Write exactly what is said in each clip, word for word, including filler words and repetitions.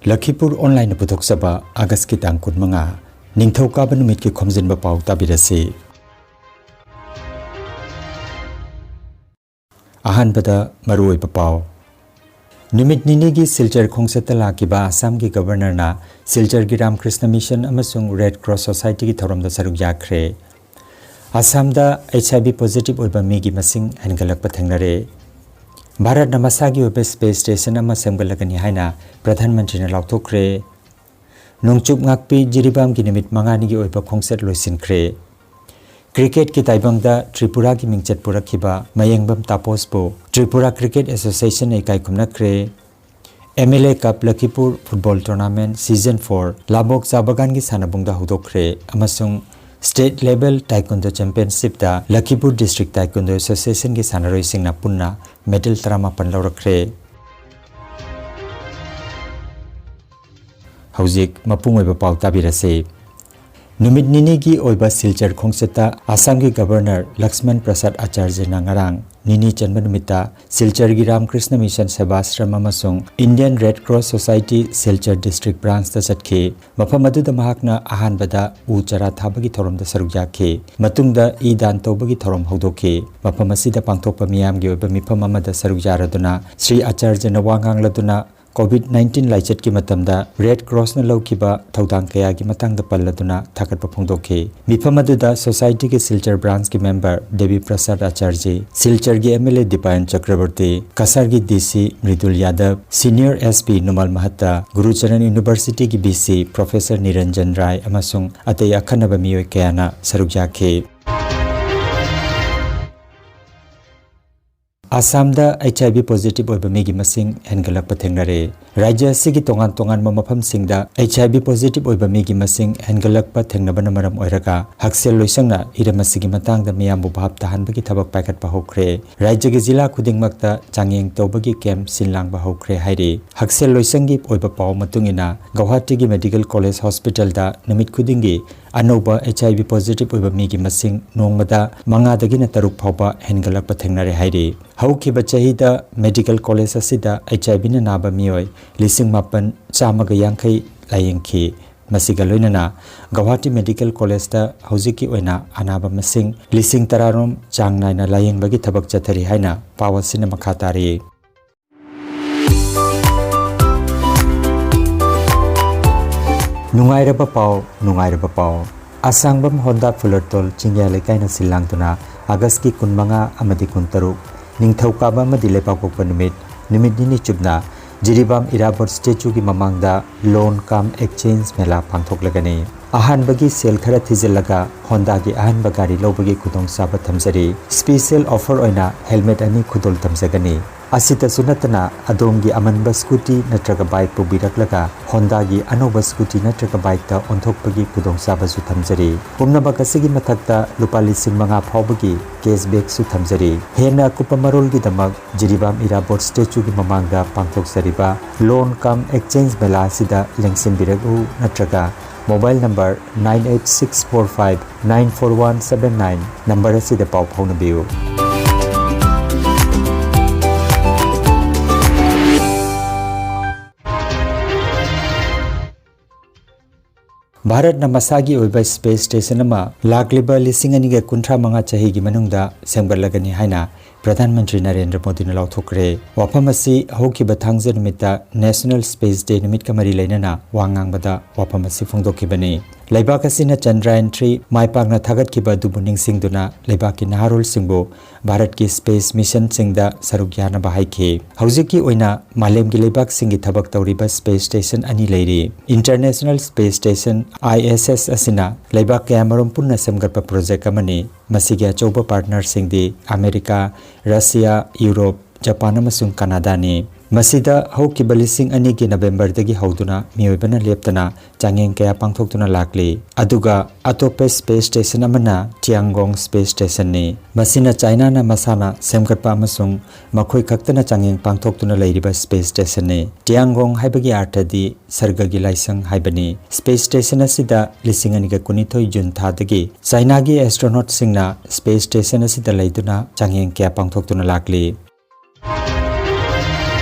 ꯂꯈꯤꯄꯨꯔ ꯑꯣꯟꯂꯥꯏꯟꯅ ꯄꯨꯊꯣꯛꯆꯕ ꯑꯥꯒꯁꯀꯤ ꯇꯥꯡ ꯀꯨꯟꯃꯉꯥ, ꯅꯤꯡꯊꯧꯀꯥꯕ ꯅꯨꯃꯤꯠꯀꯤ ꯈꯣꯝꯖꯤꯟꯕ ꯄꯥꯎ ꯇꯥꯕꯤꯔꯁꯤ꯫ ꯑꯍꯥꯟꯕꯗ ꯃꯔꯨꯑꯣꯏꯕ ꯄꯥꯎ꯫ ꯅꯨꯃꯤꯠ ꯅꯤꯅꯤꯒꯤ ꯁꯤꯜꯆꯔ ꯈꯣꯡꯆꯠꯇ ꯂꯥꯛꯈꯤꯕ ꯑꯁꯥꯝꯒꯤ ꯒꯕꯔꯅꯔꯅ ꯁꯤꯜꯆꯔꯒꯤ ꯔꯥꯝꯀ꯭ꯔꯤꯁꯅ ꯃꯤꯁꯟ ꯑꯃꯁꯨꯡ ꯔꯦꯗ ꯀ꯭ꯔꯣꯁ ꯁꯣꯁꯥꯏꯇꯤꯒꯤ ꯊꯧꯔꯝꯗ ꯁꯔꯨꯛ ꯌꯥꯈ꯭ꯔꯦ꯫ ꯑꯁꯥꯝꯗ ꯑꯩꯆ ꯑꯥꯏ ꯚꯤ ꯄꯣꯖꯤꯇꯤꯚ ꯑꯣꯏꯕ ꯃꯤꯒꯤ ꯃꯁꯤꯡ ꯍꯦꯟꯒꯠꯂꯛꯄ ꯊꯦꯡꯅꯔꯦ꯫ ꯚꯥꯔꯠꯅ ꯃꯁꯥꯒꯤ ꯑꯣꯏꯕ ꯁ꯭ꯄꯦꯁ ꯁ꯭ꯇꯦꯁꯟ ꯑꯃ ꯁꯦꯝꯒꯠꯂꯒꯅꯤ ꯍꯥꯏꯅ ꯄ꯭ꯔꯙꯥꯟ ꯃꯟꯇ꯭ꯔꯤꯅ ꯂꯥꯎꯊꯣꯛꯈ꯭ꯔꯦ꯫ ꯅꯣꯡꯆꯨꯞ ꯉꯥꯛꯄꯤ ꯖꯤꯔꯤꯕꯥꯝꯒꯤ ꯅꯨꯃꯤꯠ ꯃꯉꯥꯅꯤꯒꯤ ꯑꯣꯏꯕ ꯈꯣꯡꯆꯠ ꯂꯣꯏꯁꯤꯟꯈ꯭ꯔꯦ꯫ ꯀ꯭ꯔꯤꯀꯦꯠꯀꯤ ꯇꯥꯏꯕꯪꯗ ꯇ꯭ꯔꯤꯄꯨꯔꯥꯒꯤ ꯃꯤꯡꯆꯠ ꯄꯨꯔꯛꯈꯤꯕ ꯃꯌꯦꯡꯕꯝ ꯇꯥꯄꯣꯁꯄꯨ ꯇ꯭ꯔꯤꯄꯨꯔꯥ ꯀ꯭ꯔꯤꯀꯦꯠ ꯑꯦꯁꯣꯁꯤꯌꯦꯁꯟꯅ ꯏꯀꯥꯏ ꯈꯨꯝꯅꯈ꯭ꯔꯦ꯫ M L A cup Lakhipur football tournament season four Labak ꯆꯥ ꯕꯒꯥꯟꯒꯤ ꯁꯥꯟꯅꯕꯨꯡꯗ ꯍꯧꯗꯣꯛꯈ꯭ꯔꯦ ꯑꯃꯁꯨꯡ ꯁ꯭ꯇꯦꯠ ꯂꯦꯚꯦꯜ ꯇꯥꯏꯀꯨꯟꯗꯣ ꯆꯦꯝꯄꯤꯌꯟꯁꯤꯞꯇ ꯂꯈꯤꯄꯨꯔ ꯗꯤꯁꯇ꯭ꯔꯤꯛ ꯇꯥꯏꯀꯨꯟꯗꯣ ꯑꯦꯁꯣꯁꯤꯌꯦꯁꯟꯒꯤ ꯁꯥꯟꯅꯔꯣꯏꯁꯤꯡꯅ ꯄꯨꯟꯅ ꯃꯦꯗꯜ ꯇꯔꯥꯃꯥꯄꯟ ꯂꯧꯔꯛꯈ꯭ꯔꯦ꯫ ꯍꯧꯖꯤꯛ ꯃꯄꯨꯡ ꯑꯣꯏꯕ ꯄꯥꯎ ꯇꯥꯕꯤꯔꯁꯤ꯫ ꯅꯨꯃꯤꯠ ꯅꯤꯅꯤꯒꯤ ꯑꯣꯏꯕ ꯁꯤꯜꯆꯔ ꯈꯣꯡꯆꯠꯇ ꯑꯁꯥꯝꯒꯤ ꯒꯕꯔꯅꯔ ꯂꯛꯁꯃꯟ ꯄ꯭ꯔꯁꯥꯗ ꯑꯆꯥꯔꯖꯅ ꯉꯔꯥꯡ ꯅꯤꯅꯤ ꯆꯟꯕ ꯅꯨꯃꯤꯠꯇ ꯁꯤꯜꯆꯔꯒꯤ ꯔꯥꯝꯀ꯭ꯔꯤꯁꯅ ꯃꯤꯁꯟ ꯁꯦꯕꯥꯁ꯭ꯔꯝ ꯑꯃꯁꯨꯡ Indian red cross society Silchar district ꯕ꯭ꯔꯥꯟꯆꯇ ꯆꯠꯈꯤ꯫ ꯃꯐꯝ ꯑꯗꯨꯗ ꯃꯍꯥꯛꯅ ꯑꯍꯥꯟꯕꯗ ꯎ ꯆꯥꯔꯥ ꯊꯥꯕꯒꯤ ꯊꯧꯔꯝꯗ ꯁꯔꯨꯛ ꯌꯥꯈꯤ꯫ ꯃꯇꯨꯡꯗ ꯏ ꯗꯥꯟ ꯇꯧꯕꯒꯤ ꯊꯧꯔꯝ ꯍꯧꯗꯣꯛꯈꯤ꯫ ꯃꯐꯝ ꯑꯁꯤꯗ ꯄꯥꯡꯊꯣꯛꯄ ꯃꯤꯌꯥꯝꯒꯤ ꯑꯣꯏꯕ ꯃꯤꯐꯝ ꯑꯃꯗ ꯁꯔꯨꯛ ꯌꯥꯔꯗꯨꯅ ꯁ꯭ꯔꯤ ꯑꯆꯥꯔꯖꯅ ꯋꯥ ꯉꯥꯡꯂꯗꯨꯅ ꯀꯣꯚꯤꯗ ꯅꯥꯏꯟꯇꯤꯟ ꯂꯥꯏꯆꯠꯀꯤ ꯃꯇꯝꯗ ꯔꯦꯗ ꯀ꯭ꯔꯣꯁꯅ ꯂꯧꯈꯤꯕ ꯊꯧꯗꯥꯡ ꯀꯌꯥꯒꯤ ꯃꯇꯥꯡꯗ ꯄꯜꯂꯗꯨꯅ ꯊꯥꯒꯠꯄ ꯐꯣꯡꯗꯣꯛꯈꯤ꯫ ꯃꯤꯐꯝ ꯑꯗꯨꯗ ꯁꯣꯁꯥꯏꯇꯤꯒꯤ ꯁꯤꯜꯆꯔ ꯕ꯭ꯔꯥꯟꯆꯀꯤ ꯃꯦꯝꯕꯔ ꯗꯦꯕꯤ ꯄ꯭ꯔꯁꯥꯗ ꯑꯆꯥꯔꯖꯤ, ꯁꯤꯜꯆꯔꯒꯤ M L A Dipayan Chakraborty, ꯀꯁꯥꯔꯒꯤ ꯗꯤ ꯁꯤ ꯃ꯭ꯔꯤꯗꯨꯜ ꯌꯥꯗꯕ, ꯁꯤꯅꯤꯌꯔ ꯑꯦꯁ ꯄꯤ ꯅꯨꯃꯥꯜ ꯃꯍꯠꯇꯥ, ꯒꯨꯔꯨꯆꯔꯟ ꯌꯨꯅꯤꯚꯔꯁꯤꯇꯤꯒꯤ ꯚꯤ ꯁꯤ ꯄ꯭ꯔꯣꯐꯦꯁꯔ ꯅꯤꯔꯟꯖꯟ ꯔꯥꯏ ꯑꯃꯁꯨꯡ ꯑꯇꯩ ꯑꯈꯟꯅꯕ ꯃꯤꯑꯣꯏ ꯀꯌꯥꯅ ꯁꯔꯨꯛ ꯌꯥꯈꯤ꯫ ꯑꯁꯥꯝꯗ ꯑꯩꯆ ꯑꯥꯏ ꯚꯤ ꯄꯣꯖꯤꯇꯤꯚ ꯑꯣꯏꯕ ꯃꯤꯒꯤ ꯃꯁꯤꯡ ꯍꯦꯟꯒꯠꯂꯛꯄ ꯊꯦꯡꯅꯔꯦ꯫ ꯔꯥꯖ꯭ꯌ ꯑꯁꯤꯒꯤ ꯇꯣꯉꯥꯟ ꯇꯣꯉꯥꯟꯕ ꯃꯐꯝꯁꯤꯡꯗ ꯑꯩꯆ ꯑꯥꯏ ꯚꯤ ꯄꯣꯖꯤꯇꯤꯚ ꯑꯣꯏꯕ ꯃꯤꯒꯤ ꯃꯁꯤꯡ ꯍꯦꯟꯒꯠꯂꯛꯄ ꯊꯦꯡꯅꯕꯅ ꯃꯔꯝ ꯑꯣꯏꯔꯒ ꯍꯛꯁꯦꯜ ꯂꯣꯏꯁꯪꯅ ꯍꯤꯔꯝ ꯑꯁꯤꯒꯤ ꯃꯇꯥꯡꯗ ꯃꯤꯌꯥꯝꯕꯨ ꯚꯥꯞ ꯇꯥꯍꯟꯕꯒꯤ ꯊꯕꯛ ꯄꯥꯏꯈꯠꯄ ꯍꯧꯈ꯭ꯔꯦ꯫ ꯔꯥꯖ꯭ꯌꯒꯤ ꯖꯤꯂꯥ ꯈꯨꯗꯤꯡꯃꯛꯇ ꯆꯥꯡꯌꯦꯡ ꯇꯧꯕꯒꯤ ꯀꯦꯝꯞ ꯁꯤꯟ ꯂꯥꯡꯕ ꯍꯧꯈ꯭ꯔꯦ ꯍꯥꯏꯔꯤ꯫ ꯍꯛꯁꯦꯜ ꯂꯣꯏꯁꯪꯒꯤ ꯑꯣꯏꯕ ꯄꯥꯎ ꯃꯇꯨꯡ ꯏꯟꯅ ꯒꯧꯍꯥꯇꯤꯒꯤ ꯃꯦꯗꯤꯀꯦꯜ ꯀꯣꯂꯦꯖ ꯍꯣꯁꯄꯤꯇꯥꯜꯗ ꯅꯨꯃꯤꯠ ꯈꯨꯗꯤꯡꯒꯤ ꯑꯅꯧꯕ H I V positive ꯑꯣꯏꯕ ꯃꯤꯒꯤ ꯃꯁꯤꯡ ꯅꯣꯡꯃꯗ ꯃꯉꯥꯗꯒꯤꯅ ꯇꯔꯨꯛ ꯐꯥꯎꯕ ꯍꯦꯟꯒꯠꯂꯛꯄ ꯊꯦꯡꯅꯔꯦ ꯍꯥꯏꯔꯤ꯫ ꯍꯧꯈꯤꯕ ꯆꯍꯤꯗ medical college ꯑꯁꯤꯗ H I Vꯅ ꯅꯥꯕ ꯃꯤꯑꯣꯏ ꯂꯤꯁꯤꯡ ꯃꯥꯄꯟ ꯆꯥꯝꯃꯒ ꯌꯥꯡꯈꯩ ꯂꯥꯌꯦꯡꯈꯤ꯫ ꯃꯁꯤꯒ ꯂꯣꯏꯅꯅ ꯒꯧꯍꯥꯇꯤ Medical Collegeꯇ ꯍꯧꯖꯤꯛꯀꯤ ꯑꯣꯏꯅ ꯑꯅꯥꯕ ꯃꯁꯤꯡ ꯂꯤꯁꯤꯡ ꯇꯔꯥꯔꯣꯝ ꯆꯥꯡ ꯅꯥꯏꯅ ꯂꯥꯌꯦꯡꯕꯒꯤ ꯊꯕꯛ ꯆꯠꯊꯔꯤ ꯍꯥꯏꯅ ꯄꯥꯎ ꯑꯁꯤꯅ ꯃꯈꯥ ꯇꯥꯔꯤ꯫ ꯅꯨꯡꯉꯥꯏꯔꯕ ꯄꯥꯎ, ꯅꯨꯡꯉꯥꯏꯔꯕ ꯄꯥꯎ꯫ ꯑꯁꯥꯡꯕꯝ ꯍꯣꯟꯗꯥ ꯐꯨꯂꯔꯇꯣꯜ ꯆꯤꯡꯌꯥ ꯂꯩꯀꯥꯏꯅ ꯁꯤꯜ ꯂꯥꯡꯗꯨꯅ ꯑꯥꯒꯁꯀꯤ ꯀꯨꯟꯃꯉꯥ ꯑꯃꯗꯤ ꯀꯨꯟꯇꯔꯨꯛ, ꯅꯤꯡꯊꯧꯀꯥꯕ ꯑꯃꯗꯤ ꯂꯩꯕꯥꯛꯄꯣꯛꯄ ꯅꯨꯃꯤꯠ, ꯅꯨꯃꯤꯠ ꯅꯤꯅꯤ ꯆꯨꯞꯅ ꯖꯤꯔꯤꯕꯥꯝ ꯏꯔꯥꯕꯣꯠ statueꯒꯤ ꯃꯃꯥꯡꯗ loan cum exchange ꯃꯦꯂꯥ ꯄꯥꯡꯊꯣꯛꯂꯒꯅꯤ꯫ ꯑꯍꯥꯟꯕꯒꯤ ꯁꯦꯜ ꯈꯔ ꯊꯤꯖꯤꯜꯂꯒ ꯍꯣꯟꯗꯥꯒꯤ ꯑꯍꯥꯟꯕ ꯒꯥꯔꯤ ꯂꯧꯕꯒꯤ ꯈꯨꯗꯣꯡꯆꯥꯕ ꯊꯝꯖꯔꯤ꯫ Special offer ꯑꯣꯏꯅ helmet ꯑꯅꯤ ꯈꯨꯗꯣꯜ ꯇꯝꯖꯒꯅꯤ꯫ ꯑꯁꯤꯇꯁꯨ ꯅꯠꯇꯅ ꯑꯗꯣꯝꯒꯤ ꯑꯃꯟꯕ scooty ꯅꯠꯇ꯭ꯔꯒ bike ꯄꯨꯕꯤꯔꯛꯂꯒ ꯍꯣꯟꯗꯥꯒꯤ ꯑꯅꯧꯕ scooty ꯅꯠꯇ꯭ꯔꯒ bikeꯇ ꯑꯣꯟꯊꯣꯛꯄꯒꯤ ꯈꯨꯗꯣꯡꯆꯥꯕꯁꯨ ꯊꯝꯖꯔꯤ꯫ ꯄꯨꯝꯅꯃꯛ ꯑꯁꯤꯒꯤ ꯃꯊꯛꯇ ꯂꯨꯄꯥ ꯂꯤꯁꯤꯡ ꯃꯉꯥ ꯐꯥꯎꯕꯒꯤ cashbackꯁꯨ ꯊꯝꯖꯔꯤ꯫ ꯍꯦꯟꯅ ꯑꯀꯨꯞꯄ ꯃꯔꯣꯜꯒꯤꯗꯃꯛ ꯖꯤꯔꯤꯕꯥꯝ ꯏꯔꯥꯕꯣꯠ statueꯒꯤ ꯃꯃꯥꯡꯗ ꯄꯥꯡꯊꯣꯛꯆꯔꯤꯕ loan cum exchange ꯃꯦꯂꯥ ꯑꯁꯤꯗ ꯂꯦꯡꯁꯤꯟꯕꯤꯔꯛꯎ ꯅꯠꯇ꯭ꯔꯒ mobile number nine eight six four five nine four one seven nine number ꯑꯁꯤꯗ ꯄꯥꯎ ꯐꯥꯎꯅꯕꯤꯌꯨ꯫ ꯚꯥꯔꯠꯅ ꯃꯁꯥꯒꯤ ꯑꯣꯏꯕ space station ꯑꯃ ꯂꯥꯛꯂꯤꯕ ꯂꯤꯁꯤꯡ ꯑꯅꯤꯒ ꯀꯨꯟꯊ꯭ꯔꯥ ꯃꯉꯥ ꯆꯍꯤꯒꯤ ꯃꯅꯨꯡꯗ ꯁꯦꯝꯒꯠꯂꯒꯅꯤ ꯍꯥꯏꯅ ꯄ꯭ꯔꯙꯥꯟ ꯃꯟꯇ꯭ꯔꯤ ꯅꯔꯦꯟꯗ꯭ꯔ ꯃꯣꯗꯤꯅ ꯂꯥꯎꯊꯣꯛꯈ꯭ꯔꯦ꯫ ꯋꯥꯐꯝ ꯑꯁꯤ ꯍꯧꯈꯤꯕ ꯊꯥꯡꯖ ꯅꯨꯃꯤꯠꯇ National Space Day ꯅꯨꯃꯤꯠꯀ ꯃꯔꯤ ꯂꯩꯅꯅ ꯋꯥ ꯉꯥꯡꯕꯗ ꯋꯥꯐꯝ ꯑꯁꯤ ꯐꯣꯡꯗꯣꯛꯈꯤꯕꯅꯤ꯫ ꯂꯩꯕꯥꯛ ꯑꯁꯤꯅ Chandrayaan three ꯃꯥꯏ ꯄꯥꯛꯅ ꯊꯥꯒꯠꯈꯤꯕ ꯑꯗꯨꯕꯨ ꯅꯤꯡꯁꯤꯡꯗꯨꯅ ꯂꯩꯕꯥꯛꯀꯤ ꯅꯍꯥꯔꯣꯜꯁꯤꯡꯕꯨ ꯚꯥꯔꯠꯀꯤ space missionꯁꯤꯡꯗ ꯁꯔꯨꯛ ꯌꯥꯅꯕ ꯍꯥꯏꯈꯤ꯫ ꯍꯧꯖꯤꯛꯀꯤ ꯑꯣꯏꯅ ꯃꯥꯂꯦꯝꯒꯤ ꯂꯩꯕꯥꯛꯁꯤꯡꯒꯤ ꯊꯕꯛ ꯇꯧꯔꯤꯕ space station ꯑꯅꯤ ꯂꯩꯔꯤ꯫ International Space Station, I S S, ꯑꯁꯤꯅ ꯂꯩꯕꯥꯛ ꯀꯌꯥꯃꯔꯨꯝ ꯄꯨꯟꯅ ꯁꯦꯝꯒꯠꯄ project ꯑꯃꯅꯤ꯫ ꯃꯁꯤꯒꯤ ꯑꯆꯧꯕ partnerꯁꯤꯡꯗꯤ ꯑꯃꯦꯔꯤꯀꯥ, ꯔꯁꯤꯌꯥ, ꯌꯨꯔꯣꯞ, ꯖꯄꯥꯟ ꯑꯃꯁꯨꯡ ꯀꯅꯥꯗꯥꯅꯤ꯫ ꯃꯁꯤꯗ ꯍꯧꯈꯤꯕ ꯂꯤꯁꯤꯡ ꯑꯅꯤꯒꯤ ꯅꯕꯦꯝꯕꯔꯗꯒꯤ ꯍꯧꯗꯨꯅ ꯃꯤꯑꯣꯏꯕꯅ ꯂꯦꯞꯇꯅ ꯆꯥꯡꯌꯦꯡ ꯀꯌꯥ ꯄꯥꯡꯊꯣꯛꯇꯨꯅ ꯂꯥꯛꯂꯤ꯫ ꯑꯗꯨꯒ ꯑꯇꯣꯞꯄ space station ꯑꯃꯅ ꯇꯤꯌꯥꯡꯒꯣꯡ space stationꯅꯤ꯫ ꯃꯁꯤꯅ ꯆꯥꯏꯅꯥꯅ ꯃꯁꯥꯅ ꯁꯦꯝꯒꯠꯄ ꯑꯃꯁꯨꯡ ꯃꯈꯣꯏ ꯈꯛꯇꯅ ꯆꯥꯡꯌꯦꯡ ꯄꯥꯡꯊꯣꯛꯇꯨꯅ ꯂꯩꯔꯤꯕ space stationꯅꯤ꯫ ꯇꯤꯌꯥꯡꯒꯣꯡ ꯍꯥꯏꯕꯒꯤ ꯑꯥꯔꯊꯗꯤ ꯁꯔꯒꯒꯤ ꯂꯥꯏꯁꯪ ꯍꯥꯏꯕꯅꯤ꯫ Space station ꯑꯁꯤꯗ ꯂꯤꯁꯤꯡ ꯑꯅꯤꯒ ꯀꯨꯟꯅꯤꯊꯣꯏ ꯖꯨꯟ ꯊꯥꯗꯒꯤ ꯆꯥꯏꯅꯥꯒꯤ astronautꯁꯤꯡꯅ space station ꯑꯁꯤꯗ ꯂꯩꯗꯨꯅ ꯆꯥꯡꯌꯦꯡ ꯀꯌꯥ ꯄꯥꯡꯊꯣꯛꯇꯨꯅ ꯂꯥꯛꯂꯤ꯫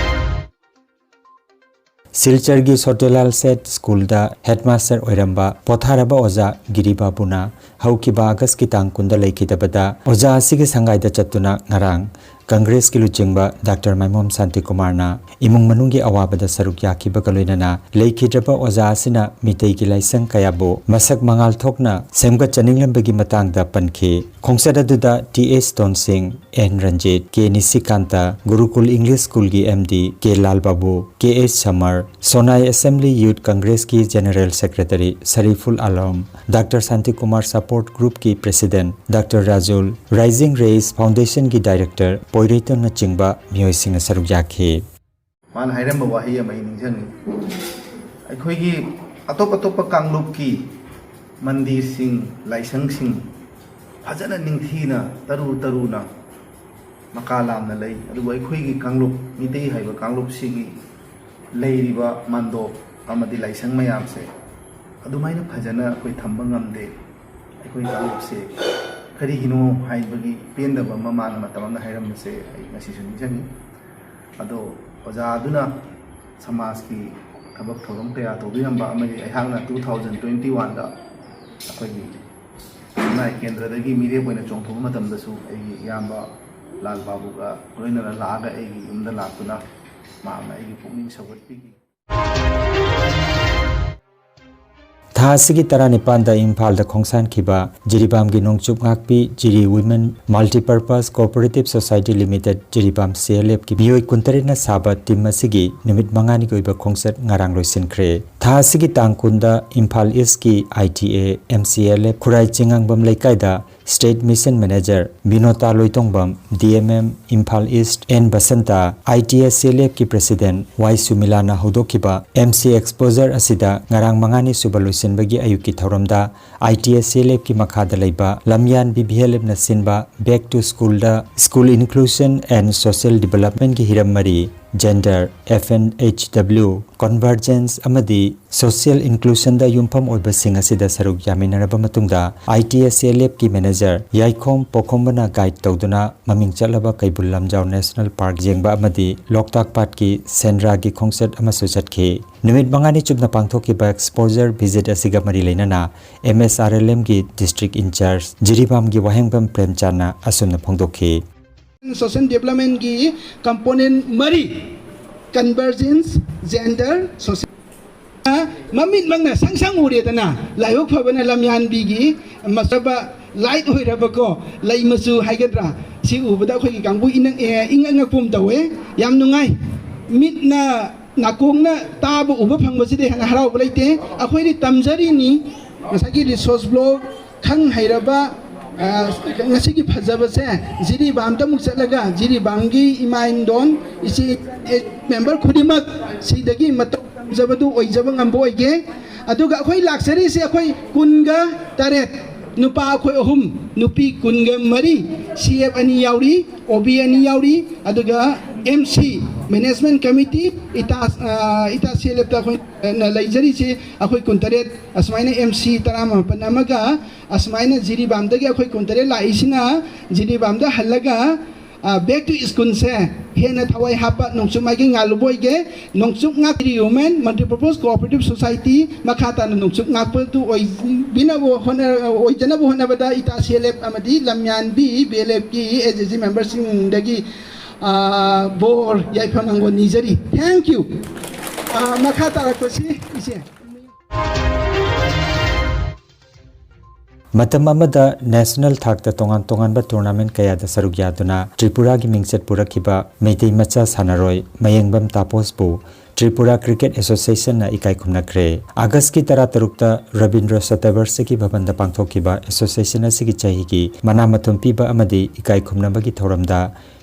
ꯁꯤꯜꯆꯔꯒꯤ ꯁꯣꯇꯦꯂꯥꯜ ꯁꯦꯠ ꯁ꯭ꯀꯨꯜꯗ headmaster ꯑꯣꯏꯔꯝꯕ ꯄꯣꯊꯥꯔꯕ ꯑꯣꯖꯥ ꯒꯤꯔꯤ ꯕꯥꯕꯨꯅ ꯍꯧꯈꯤꯕ ꯑꯥꯒꯁꯀꯤ ꯇꯥꯡ ꯀꯨꯟꯗ ꯂꯩꯈꯤꯗꯕꯗ ꯑꯣꯖꯥ ꯑꯁꯤꯒꯤ ꯁꯪꯒꯥꯏꯗ ꯆꯠꯇꯨꯅ ꯉꯔꯥꯡ ꯀꯪꯒ꯭ꯔꯦꯁꯀꯤ ꯂꯨꯆꯤꯡꯕ ꯗꯥꯛꯇꯔ ꯃꯥꯏꯃꯣꯝ ꯁꯥꯟꯇꯤꯀꯨꯃꯥꯔꯅ ꯏꯃꯨꯡ ꯃꯅꯨꯡꯒꯤ ꯑꯋꯥꯕꯗ ꯁꯔꯨꯛ ꯌꯥꯈꯤꯕꯒ ꯂꯣꯏꯅꯅ ꯂꯩꯈꯤꯗ꯭ꯔꯕ ꯑꯣꯖꯥ ꯑꯁꯤꯅ ꯃꯤꯇꯩꯒꯤ ꯂꯥꯏꯁꯪ ꯀꯌꯥꯕꯨ ꯃꯁꯛ ꯃꯉꯥꯜ ꯊꯣꯛꯅ ꯁꯦꯝꯒꯠꯆꯅꯤꯡꯂꯝꯕꯒꯤ ꯃꯇꯥꯡꯗ ꯄꯟꯈꯤ꯫ ꯈꯣꯡꯆꯠ ꯑꯗꯨꯗ T S Tonsing, N Ranjit, K Nishikant, Gurukul English ꯁ꯭ꯀꯨꯜꯒꯤ M D K Lal Babu, K S Samar, Sonai assembly youth ꯀꯪꯒ꯭ꯔꯦꯁꯀꯤ general secretary Sariful Alam, doctor Shantikumar support ꯒ꯭ꯔꯨꯞꯀꯤ president doctor Rajul, rising race ꯐꯥꯎꯟꯗꯦꯁꯟꯒꯤ ꯗꯥꯏꯔꯦꯛꯇꯔ ꯄꯣꯏꯔꯩꯇꯣꯟꯅꯆꯤꯡꯕ ꯃꯤꯑꯣꯏꯁꯤꯡꯅ ꯁꯔꯨꯛ ꯌꯥꯈꯤ꯫ ꯃꯥꯅ ꯍꯥꯏꯔꯝꯕ ꯋꯥꯍꯩ ꯑꯃ ꯑꯩ ꯅꯤꯡꯁꯤꯡꯉꯤ꯫ ꯑꯩꯈꯣꯏꯒꯤ ꯑꯇꯣꯞ ꯑꯇꯣꯞꯄ ꯀꯥꯡꯂꯨꯞꯀꯤ ꯃꯟꯗꯤꯔꯁꯤꯡ, ꯂꯥꯏꯁꯪꯁꯤꯡ ꯐꯖꯅ ꯅꯤꯡꯊꯤꯅ ꯇꯔꯨ ꯇꯔꯨꯅ ꯃꯀꯥ ꯂꯥꯝꯅ ꯂꯩ, ꯑꯗꯨꯕꯨ ꯑꯩꯈꯣꯏꯒꯤ ꯀꯥꯡꯂꯨꯞ, ꯃꯤꯇꯩ ꯍꯥꯏꯕ ꯀꯥꯡꯂꯨꯞꯁꯤꯒꯤ ꯂꯩꯔꯤꯕ ꯃꯟꯗꯣꯞ ꯑꯃꯗꯤ ꯂꯥꯏꯁꯪ ꯃꯌꯥꯝꯁꯦ ꯑꯗꯨꯃꯥꯏꯅ ꯐꯖꯅ ꯑꯩꯈꯣꯏ ꯊꯝꯕ ꯉꯝꯗꯦ꯫ ꯑꯩꯈꯣꯏ ꯀꯥꯡꯂꯨꯞꯁꯦ ꯀꯔꯤꯒꯤꯅꯣ ꯍꯥꯏꯕꯒꯤ ꯄꯦꯟꯗꯕ ꯑꯃ ꯃꯥꯅ ꯃꯇꯝ ꯑꯃꯗ ꯍꯥꯏꯔꯝꯕꯁꯦ ꯑꯩ ꯉꯁꯤꯁꯨ ꯅꯤꯡꯁꯤꯡꯉꯤ꯫ ꯑꯗꯣ ꯑꯣꯖꯥ ꯑꯗꯨꯅ ꯁꯃꯥꯖꯀꯤ ꯊꯕꯛ ꯊꯧꯔꯝ ꯀꯌꯥ ꯇꯧꯕꯤꯔꯝꯕ ꯑꯃꯗꯤ ꯑꯩꯍꯥꯛꯅ two thousand twenty oneꯗ ꯑꯩꯈꯣꯏꯒꯤ ꯈꯨꯟꯅꯥꯏ ꯀꯦꯟꯗ꯭ꯔꯗꯒꯤ ꯃꯤꯔꯦꯞ ꯑꯣꯏꯅ ꯆꯣꯡꯊꯣꯛꯄ ꯃꯇꯝꯗꯁꯨ ꯑꯩꯒꯤ ꯏꯌꯥꯝꯕ ꯂꯥꯜ ꯕꯥꯕꯨꯒ ꯂꯣꯏꯅꯅ ꯂꯥꯛꯑꯒ ꯑꯩꯒꯤ ꯌꯨꯝꯗ ꯂꯥꯛꯇꯨꯅ ꯃꯍꯥꯛꯅ ꯑꯩꯒꯤ ꯄꯨꯛꯅꯤꯡ ꯁꯧꯒꯠꯄꯤꯈꯤ꯫ ꯊꯥ ꯑꯁꯤꯒꯤ ꯇꯔꯥꯅꯤꯄꯥꯟꯗ ꯏꯝꯐꯥꯜꯗ ꯈꯣꯡꯁꯥꯟꯈꯤꯕ ꯖꯤꯔꯤꯕꯥꯝꯒꯤ ꯅꯣꯡꯆꯨꯞ ꯉꯥꯛꯄꯤ ꯖꯤꯔꯤ Women Multipurpose Cooperative Society Limited, Jiribam C L ꯑꯦꯐꯀꯤ ꯃꯤꯑꯣꯏ ꯀꯨꯟꯇꯔꯦꯠꯅ ꯁꯥꯕ ꯇꯤꯝ ꯑꯁꯤꯒꯤ ꯅꯨꯃꯤꯠ ꯃꯉꯥꯅꯤꯒꯤ ꯑꯣꯏꯕ ꯈꯣꯡꯆꯠ ꯉꯔꯥꯡ ꯂꯣꯏꯁꯤꯟꯈ꯭ꯔꯦ꯫ ꯊꯥ ꯑꯁꯤꯒꯤ ꯇꯥꯡ ꯀꯨꯟꯗ ꯏꯝꯐꯥꯜ ꯏꯁꯀꯤ I T A M C L F ꯈꯨꯔꯥꯏ ꯆꯤꯉꯥꯡꯕꯝ ꯂꯩꯀꯥꯏꯗ State Mission Manager Binota Loitongbam, D M M Imphal east N Basanta, I T S C L Fꯀꯤ President ꯋꯥꯏ ꯁꯨꯃꯤꯂꯥꯅ ꯍꯧꯗꯣꯛꯈꯤꯕ M C Exposure ꯑꯁꯤꯗ ꯉꯔꯥꯡ ꯃꯉꯥꯅꯤ ꯁꯨꯕ ꯂꯣꯏꯁꯤꯟꯕꯒꯤ ꯑꯌꯨꯛꯀꯤ ꯊꯧꯔꯝꯗ I T S C L Fꯀꯤ ꯃꯈꯥꯗ ꯂꯩꯕ ꯂꯝꯌꯥꯟꯕꯤ B L Fꯅ ꯁꯤꯟꯕ Back to Schoolꯗ School Inclusion and Social Developmentꯀꯤ ꯍꯤꯔꯝ ꯃꯔꯤ, Gender, F N H W, Convergence ꯑꯃꯗꯤ Social Inclusionꯗ ꯌꯨꯝꯐꯝ ꯑꯣꯏꯕꯁꯤꯡ ꯑꯁꯤꯗ ꯁꯔꯨꯛ ꯌꯥꯃꯤꯟꯅꯔꯕ ꯃꯇꯨꯡꯗ, I T S C L Fꯀꯤ Manager ꯌꯥꯏꯈꯣꯝ ꯄꯣꯈꯣꯝꯕꯅ guide ꯇꯧꯗꯨꯅ ꯃꯃꯤꯡ ꯆꯠꯂꯕ ꯀꯩꯕꯨꯜ ꯂꯝꯖꯥꯎ National Park ꯌꯦꯡꯕ ꯑꯃꯗꯤ ꯂꯣꯛꯇꯥꯛ ꯄꯥꯠꯀꯤ ꯁꯦꯟꯗ꯭ꯔꯥꯒꯤ ꯈꯣꯡꯆꯠ ꯑꯃꯁꯨ ꯆꯠꯈꯤ꯫ ꯅꯨꯃꯤꯠ ꯃꯉꯥꯅꯤ ꯆꯨꯞꯅ ꯄꯥꯡꯊꯣꯛꯈꯤꯕ Exposure Visit ꯑꯁꯤꯒ ꯃꯔꯤ ꯂꯩꯅꯅ M S R L Mꯒꯤ District Incharge ꯖꯤꯔꯤꯕꯥꯝꯒꯤ ꯋꯥꯍꯦꯡꯕꯝ ꯄ꯭ꯔꯦꯝꯆꯥꯟꯅ ꯑꯁꯨꯝꯅ ꯐꯣꯡꯗꯣꯛꯈꯤ꯫ Social Developmentꯀꯤ component ꯃꯔꯤ, Convergence, Gender, Social, ꯃꯃꯤꯠꯃꯛꯅ ꯁꯪ ꯁꯪ ꯎꯔꯦꯗꯅ, ꯂꯥꯏꯕꯛ ꯐꯕꯅ ꯂꯝꯌꯥꯟꯕꯤꯒꯤ ꯃꯁꯕ light ꯑꯣꯏꯔꯕꯀꯣ, ꯂꯩ ꯃꯆꯨ ꯍꯥꯏꯒꯗ꯭ꯔꯥ, ꯁꯤ ꯎꯕꯗ ꯑꯩꯈꯣꯏꯒꯤ ꯀꯥꯡꯕꯨ ꯏꯅꯛ-, ꯑꯦ, ꯏꯪꯉꯛ ꯉꯛꯄ ꯑꯃ ꯇꯧꯋꯦ꯫ ꯌꯥꯝ ꯅꯨꯡꯉꯥꯏ꯫ ꯃꯤꯠꯅ ꯅꯥꯀꯣꯡꯅ ꯇꯥꯕ ꯎꯕ ꯐꯪꯕꯁꯤꯗꯤ ꯍꯦꯟꯅ ꯍꯔꯥꯎꯕ ꯂꯩꯇꯦ꯫ ꯑꯩꯈꯣꯏꯗꯤ ꯇꯝꯖꯔꯤꯅꯤ꯫ ꯉꯁꯥꯏꯒꯤ resource block, ꯈꯪ ꯍꯩꯔꯕ, ꯑ, ꯉꯁꯤꯒꯤ ꯐꯖꯕꯁꯦ ꯖꯤꯔꯤꯕꯥꯝꯗ ꯑꯃꯨꯛ ꯆꯠꯂꯒ ꯖꯤꯔꯤꯕꯥꯝꯒꯤ ꯏꯃꯥ ꯏꯟꯗꯣꯟ, ꯏꯆꯦ, member ꯈꯨꯗꯤꯡꯃꯛ ꯁꯤꯗꯒꯤ ꯃꯇꯧ ꯇꯝꯖꯕꯗꯨ ꯑꯣꯏꯖꯕ ꯉꯝꯕ ꯑꯣꯏꯒꯦ꯫ ꯑꯗꯨꯒ ꯑꯩꯈꯣꯏ ꯂꯥꯛꯆꯔꯤꯁꯦ ꯑꯩꯈꯣꯏ ꯀꯨꯟꯒ ꯇꯔꯦꯠ, ꯅꯨꯄꯥ ꯑꯩꯈꯣꯏ ꯑꯍꯨꯝ, ꯅꯨꯄꯤ ꯀꯨꯟꯒ ꯃꯔꯤ, C F ꯑꯅꯤ ꯌꯥꯎꯔꯤ, O B ꯑꯅꯤ ꯌꯥꯎꯔꯤ, ꯑꯗꯨꯒ M C, Management Committee, ꯏꯇꯥ, ꯑ, ꯏꯇꯥ C L Fꯇ ꯑꯩꯈꯣꯏꯅ ꯂꯩꯖꯔꯤꯁꯦ ꯑꯩꯈꯣꯏ ꯀꯨꯟꯇꯔꯦꯠ, ꯑꯁꯨꯃꯥꯏꯅ M C ꯇꯔꯥꯃꯥꯄꯟ ꯑꯃꯒ, ꯑꯁꯨꯃꯥꯏꯅ ꯖꯤꯔꯤꯕꯥꯝꯗꯒꯤ ꯑꯩꯈꯣꯏ ꯀꯨꯟꯇꯔꯦꯠ ꯂꯥꯛꯏꯁꯤꯅ ꯖꯤꯔꯤꯕꯥꯝꯗ ꯍꯜꯂꯒ, ꯑ, Back to Schoolꯁꯦ ꯍꯦꯟꯅ ꯊꯋꯥꯏ ꯍꯥꯞꯄ ꯅꯣꯡꯆꯨꯞ ꯃꯥꯏꯀꯩ ꯉꯥꯜꯂꯨꯕ ꯑꯣꯏꯒꯦ꯫ ꯅꯣꯡꯆꯨꯞ ꯉꯥꯛ Women Multipurpose Cooperative Society ꯃꯈꯥ ꯇꯥꯅ ꯅꯣꯡꯆꯨꯞ ꯉꯥꯛꯄꯗꯨ ꯑꯣꯏꯕꯤꯅꯕ ꯍꯣꯠꯅ-, ꯑꯣꯏꯖꯅꯕ ꯍꯣꯠꯅꯕꯗ ꯏꯇꯥ C L F ꯑꯃꯗꯤ ꯂꯝꯌꯥꯟꯕꯤ B L Fꯀꯤ S H G memberꯁꯤꯡꯗꯒꯤ, ꯑ, ꯕꯣꯔ ꯌꯥꯏꯐ ꯃꯪꯒꯣꯜ ꯅꯤꯖꯔꯤ꯫ Thank you꯫ ꯑ, ꯃꯈꯥ ꯇꯥꯔꯛꯄꯁꯤ ꯏꯆꯦ꯫ ꯃꯇꯝ ꯑꯃꯗ national ꯊꯥꯛꯇ ꯇꯣꯉꯥꯟ ꯇꯣꯉꯥꯟꯕ tournament ꯀꯌꯥꯗ ꯁꯔꯨꯛ ꯌꯥꯗꯨꯅ ꯇ꯭ꯔꯤꯄꯨꯔꯥꯒꯤ ꯃꯤꯡꯆꯠ ꯄꯨꯔꯛꯈꯤꯕ ꯃꯩꯇꯩ ꯃꯆꯥ ꯁꯥꯟꯅꯔꯣꯏ ꯃꯌꯦꯡꯕꯝ ꯇꯥꯄꯣꯁꯄꯨ ꯇ꯭ꯔꯤꯄꯨꯔꯥ ꯀ꯭ꯔꯤꯀꯦꯠ ꯑꯦꯁꯣꯁꯤꯌꯦꯁꯟꯅ ꯏꯀꯥꯏ ꯈꯨꯝꯅꯈ꯭ꯔꯦ꯫ ꯑꯥꯒꯁꯀꯤ ꯇꯔꯥꯇꯔꯨꯛꯇ ꯔꯕꯤꯟꯗ꯭ꯔ ꯁꯇꯕꯔꯁꯀꯤ ꯚꯕꯟꯗ ꯄꯥꯡꯊꯣꯛꯈꯤꯕ ꯑꯦꯁꯣꯁꯤꯌꯦꯁꯟ ꯑꯁꯤꯒꯤ ꯆꯍꯤꯒꯤ ꯃꯅꯥ ꯃꯊꯨꯝ ꯄꯤꯕ ꯑꯃꯗꯤ ꯏꯀꯥꯏ ꯈꯨꯝꯅꯕꯒꯤ ꯊꯧꯔꯝꯗ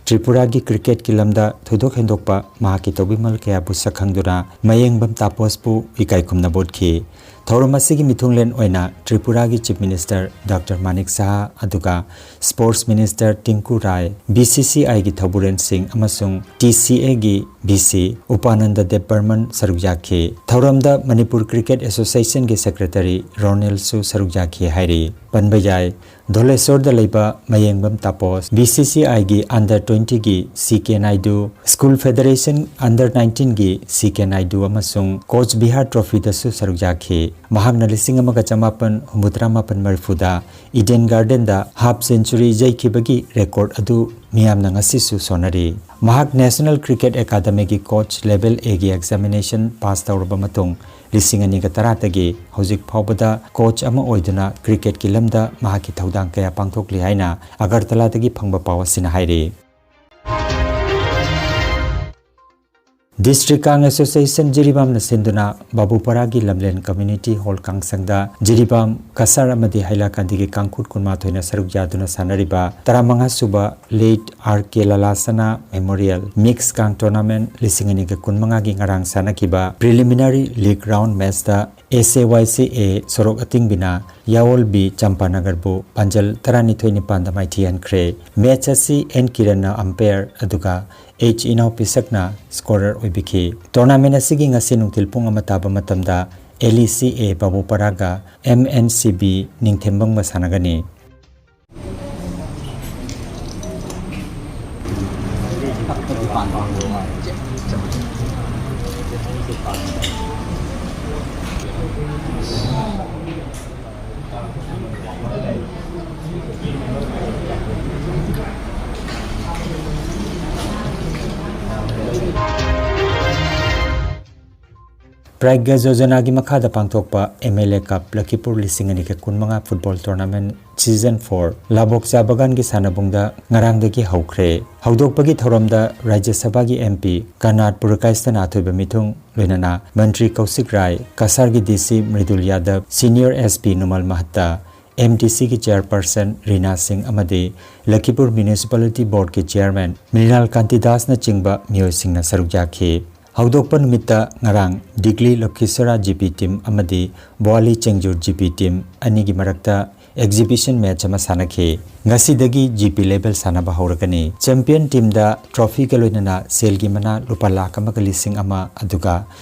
ꯇ꯭ꯔꯤꯄꯨꯔꯥꯒꯤ ꯀ꯭ꯔꯤꯀꯦꯠꯀꯤ ꯂꯝꯗ ꯊꯣꯏꯗꯣꯛ ꯍꯦꯟꯗꯣꯛꯄ ꯃꯍꯥꯛꯀꯤ ꯇꯧꯕꯤꯃꯜ ꯀꯌꯥꯕꯨ ꯁꯛꯈꯪꯗꯨꯅ ꯃꯌꯦꯡꯕꯝ ꯇꯥꯄꯣꯁꯄꯨ ꯏꯀꯥꯏ ꯈꯨꯝꯅꯕ ꯎꯠꯈꯤ꯫ ꯊꯧꯔꯝ ꯑꯁꯤꯒꯤ ꯃꯤꯊꯨꯡꯂꯦꯟ ꯑꯣꯏꯅ ꯇ꯭ꯔꯤꯄꯨꯔꯥꯒꯤ ꯆꯤꯐ ꯃꯤꯅꯤꯁꯇꯔ ꯗꯥꯛꯇꯔ ꯃꯥꯅꯤꯛ ꯁꯍꯥ, ꯑꯗꯨꯒ ꯁ꯭ꯄꯣꯔꯠꯁ ꯃꯤꯅꯤꯁꯇꯔ ꯇꯤꯡꯀꯨ ꯔꯥꯏ, ꯕꯤ ꯁꯤ ꯁꯤ ꯑꯥꯏꯒꯤ ꯊꯧꯕꯨꯔꯦꯟ ꯁꯤꯡ ꯑꯃꯁꯨꯡ ꯇꯤ ꯁꯤ ꯑꯦꯒꯤ ꯚꯤ ꯁꯤ ꯎꯄꯥꯅꯟꯗ ꯗꯦꯕ ꯕꯔꯃꯟ ꯁꯔꯨꯛ ꯌꯥꯈꯤ꯫ ꯊꯧꯔꯝꯗ ꯃꯅꯤꯄꯨꯔ ꯀ꯭ꯔꯤꯀꯦꯠ ꯑꯦꯁꯣꯁꯤꯌꯦꯁꯟꯒꯤ ꯁꯦꯀ꯭ꯔꯦꯇꯔꯤ ꯔꯣꯅꯦꯜꯁꯨ ꯁꯔꯨꯛ ꯌꯥꯈꯤ ꯍꯥꯏꯔꯤ꯫ ꯄꯟꯕ ꯌꯥꯏ, ꯙꯣꯂꯦꯁꯣꯔꯗ ꯂꯩꯕ ꯃꯌꯦꯡꯕꯝ ꯇꯥꯄꯣꯁ, ꯕꯤ ꯁꯤ ꯁꯤ ꯑꯥꯏꯒꯤ ꯑꯟꯗꯔ ꯇ꯭ꯋꯦꯟꯇꯤꯒꯤ ꯁꯤ ꯀꯦ ꯅꯥꯏꯗꯨ, ꯁ꯭ꯀꯨꯜ ꯐꯦꯗꯔꯦꯁꯟ ꯑꯟꯗꯔ ꯅꯥꯏꯟꯇꯤꯟꯒꯤ ꯁꯤ ꯀꯦ ꯅꯥꯏꯗꯨ ꯑꯃꯁꯨꯡ ꯀꯣꯆ ꯕꯤꯍꯥꯔ ꯇ꯭ꯔꯣꯐꯤꯗꯁꯨ ꯁꯔꯨꯛ ꯌꯥꯈꯤ꯫ ꯃꯍꯥꯛꯅ ꯂꯤꯁꯤꯡ ꯑꯃꯒ ꯆꯃꯥꯄꯟ ꯍꯨꯝꯐꯨꯇꯔꯥ ꯃꯥꯄꯟ ꯃꯔꯤꯐꯨꯗ ꯏꯗꯦꯟ ꯒꯥꯔꯗꯦꯟꯗ ꯍꯥꯐ ꯁꯦꯟꯆꯨꯔꯤ ꯌꯩꯈꯤꯕꯒꯤ ꯔꯦꯀꯣꯔꯗ ꯑꯗꯨ ꯃꯤꯌꯥꯝꯅ ꯉꯁꯤꯁꯨ ꯁꯣꯟꯅꯔꯤ꯫ ꯃꯍꯥꯛ ꯅꯦꯁꯅꯦꯜ ꯀ꯭ꯔꯤꯀꯦꯠ ꯑꯦꯀꯥꯗꯃꯤꯒꯤ ꯀꯣꯆ ꯂꯦꯚꯦꯜ ꯑꯦꯒꯤ ꯑꯦꯛꯖꯥꯃꯤꯅꯦꯁꯟ ꯄꯥꯁ ꯇꯧꯔꯕ ꯃꯇꯨꯡ, ꯂꯤꯁꯤꯡ ꯑꯅꯤꯒ ꯇꯔꯥꯗꯒꯤ ꯍꯧꯖꯤꯛ ꯐꯥꯎꯕꯗ ꯀꯣꯆ ꯑꯃ ꯑꯣꯏꯗꯨꯅ ꯀ꯭ꯔꯤꯀꯦꯠꯀꯤ ꯂꯝꯗ ꯃꯍꯥꯛꯀꯤ ꯊꯧꯗꯥꯡ ꯀꯌꯥ ꯄꯥꯡꯊꯣꯛꯂꯤ ꯍꯥꯏꯅ ꯑꯒꯔꯇꯂꯥꯗꯒꯤ ꯐꯪꯕ ꯄꯥꯎ ꯑꯁꯤꯅ ꯍꯥꯏꯔꯤ꯫ ꯗꯤꯁꯇ꯭ꯔꯤꯛ ꯀꯥꯡ ꯑꯦꯁꯣꯁꯤꯌꯦꯁꯟ ꯖꯤꯔꯤꯕꯥꯝꯅ ꯁꯤꯟꯗꯨꯅ ꯕꯥꯕꯨꯄꯥꯔꯥꯒꯤ ꯂꯝꯂꯦꯟ ꯀꯝꯃ꯭ꯌꯨꯅꯤꯇꯤ ꯍꯣꯜ ꯀꯥꯡꯁꯪꯗ ꯖꯤꯔꯤꯕꯥꯝ ꯀꯁꯥꯔ ꯑꯃꯗꯤ ꯍꯥꯏꯂꯥꯀꯥꯟꯗꯤꯒꯤ ꯀꯥꯡꯈꯨꯠ ꯀꯨꯟꯃꯥꯊꯣꯏꯅ ꯁꯔꯨꯛ ꯌꯥꯗꯨꯅ ꯁꯥꯟꯅꯔꯤꯕ ꯇꯔꯥꯃꯉꯥ ꯁꯨꯕ ꯂꯦꯠ ꯑꯥꯔ ꯀꯦ ꯂꯂꯥꯁꯅꯥ ꯃꯦꯃꯣꯔꯤꯌꯦꯜ ꯃꯤꯛꯁ ꯀꯥꯡ ꯇꯣꯔꯅꯥꯃꯦꯟꯠ ꯂꯤꯁꯤꯡ ꯑꯅꯤꯒ ꯀꯨꯟꯃꯉꯥꯒꯤ ꯉꯔꯥꯡ ꯁꯥꯟꯅꯈꯤꯕ ꯄ꯭ꯔꯤꯂꯤꯃꯤꯅꯔꯤ ꯂꯤꯒ ꯔꯥꯎꯟ ꯃꯦꯆꯇ ꯑꯦꯁ ꯑꯦ ꯋꯥꯏ ꯁꯤ ꯑꯦ ꯁꯣꯔꯣꯛ ꯑꯇꯤꯡꯕꯤꯅ ꯌꯥꯑꯣꯜ ꯕꯤ ꯆꯝꯄꯥꯅꯒꯔꯕꯨ ꯄꯥꯟꯖꯜ ꯇꯔꯥꯅꯤꯊꯣꯏ ꯅꯤꯄꯥꯟꯗ ꯃꯥꯏꯊꯤꯍꯟꯈ꯭ꯔꯦ꯫ ꯃꯦꯆ ꯑꯁꯤ ꯑꯦꯟ ꯀꯤꯔꯟꯅ ꯑꯝꯄꯥꯌꯔ ꯑꯗꯨꯒ ꯑꯩꯆ ꯏꯅꯥꯎ ꯄꯤꯁꯛꯅ ꯁ꯭ꯀꯣꯔꯔ ꯑꯣꯏꯕꯤꯈꯤ꯫ ꯇꯣꯔꯅꯥꯃꯦꯟꯠ ꯑꯁꯤꯒꯤ ꯉꯁꯤ ꯅꯨꯡꯊꯤꯜ ꯄꯨꯡ ꯑꯃ ꯇꯥꯕ ꯃꯇꯝꯗ ꯑꯦꯜ ꯏ ꯁꯤ ꯑꯦ ꯕꯥꯕꯨꯄꯥꯔꯥꯒ ꯑꯦꯝ ꯑꯦꯟ ꯁꯤ ꯕꯤ ꯅꯤꯡꯊꯦꯝꯕꯝꯒ ꯁꯥꯟꯅꯒꯅꯤ꯫ ꯔꯥꯏꯒ꯭ꯌ ꯌꯣꯖꯅꯥꯒꯤ ꯃꯈꯥꯗ ꯄꯥꯡꯊꯣꯛꯄ ꯑꯦꯝ ꯑꯦꯜ ꯑꯦ ꯀꯞ ꯂꯈꯤꯄꯨꯔ ꯂꯤꯁꯤꯡ ꯑꯅꯤꯒ ꯀꯨꯟꯃꯉꯥ ꯐꯨꯠꯕꯣꯜ ꯇꯣꯔꯅꯥꯃꯦꯟ ꯁꯤꯖꯟ ꯐꯣꯔ ꯂꯥꯕꯣꯛꯆꯥ ꯕꯒꯥꯟꯒꯤ ꯁꯥꯟꯅꯕꯨꯡꯗ ꯉꯔꯥꯡꯗꯒꯤ ꯍꯧꯈ꯭ꯔꯦ꯫ ꯍꯧꯗꯣꯛꯄꯒꯤ ꯊꯧꯔꯝꯗ ꯔꯥꯖ꯭ꯌ ꯁꯚꯥꯒꯤ ꯑꯦꯝ ꯄꯤ ꯀꯔꯅꯥꯠ ꯄꯨꯔꯀꯥꯏꯁꯇꯅ ꯑꯊꯣꯏꯕ ꯃꯤꯊꯨꯡ, ꯂꯣꯏꯅꯅ ꯃꯟꯇ꯭ꯔꯤ ꯀꯧꯁꯤꯛ ꯔꯥꯏ, ꯀꯁꯥꯔꯒꯤ ꯗꯤ ꯁꯤ ꯃ꯭ꯔꯤꯗꯨꯜ ꯌꯥꯗꯕ, senior S P ꯅꯨꯃꯜ ꯃꯍꯠꯇ, M D ꯁꯤꯒꯤ ꯆꯦꯌꯔꯄꯔꯁꯟ ꯔꯤꯅꯥ ꯁꯤꯡ ꯑꯃꯗꯤ ꯂꯈꯤꯄꯨꯔ ꯃ꯭ꯌꯨꯅꯤꯁꯤꯄꯥꯂꯤꯇꯤ ꯕꯣꯔꯗꯀꯤ ꯆꯦꯌꯔꯃꯦꯟ ꯃ꯭ꯔꯤꯅꯥꯜ ꯀꯥꯟꯇꯤꯗꯥꯁꯅꯆꯤꯡꯕ ꯃꯤꯑꯣꯏꯁꯤꯡꯅ ꯁꯔꯨꯛ ꯌꯥꯈꯤ꯫ ꯍꯧꯗꯣꯛꯄ ꯅꯨꯃꯤꯠꯇ ꯉꯔꯥꯡ ꯗꯤꯒꯂꯤ ꯂꯈꯤꯁꯔꯥ ꯖꯤ ꯄꯤ ꯇꯤꯝ ꯑꯃꯗꯤ ꯕꯣꯋꯥꯂꯤ ꯆꯦꯡꯖꯨꯔ ꯖꯤ ꯄꯤ ꯇꯤꯝ ꯑꯅꯤꯒꯤ ꯃꯔꯛꯇ ꯑꯦꯛꯖꯤꯕꯤꯁꯟ ꯃꯦꯆ ꯑꯃ ꯁꯥꯟꯅꯈꯤ꯫ ꯉꯁꯤꯗꯒꯤ ꯖꯤ ꯄꯤ ꯂꯦꯚꯦꯜ ꯁꯥꯟꯅꯕ ꯍꯧꯔꯒꯅꯤ꯫ ꯆꯦꯝꯄꯤꯌꯟ ꯇꯤꯝꯗ ꯇ꯭ꯔꯣꯐꯤꯒ ꯂꯣꯏꯅꯅ ꯁꯦꯜꯒꯤ ꯃꯅꯥ ꯂꯨꯄꯥ ꯂꯥꯈ ꯑꯃꯒ ꯂꯤꯁꯤꯡ ꯑꯃ, ꯑꯗꯨꯒ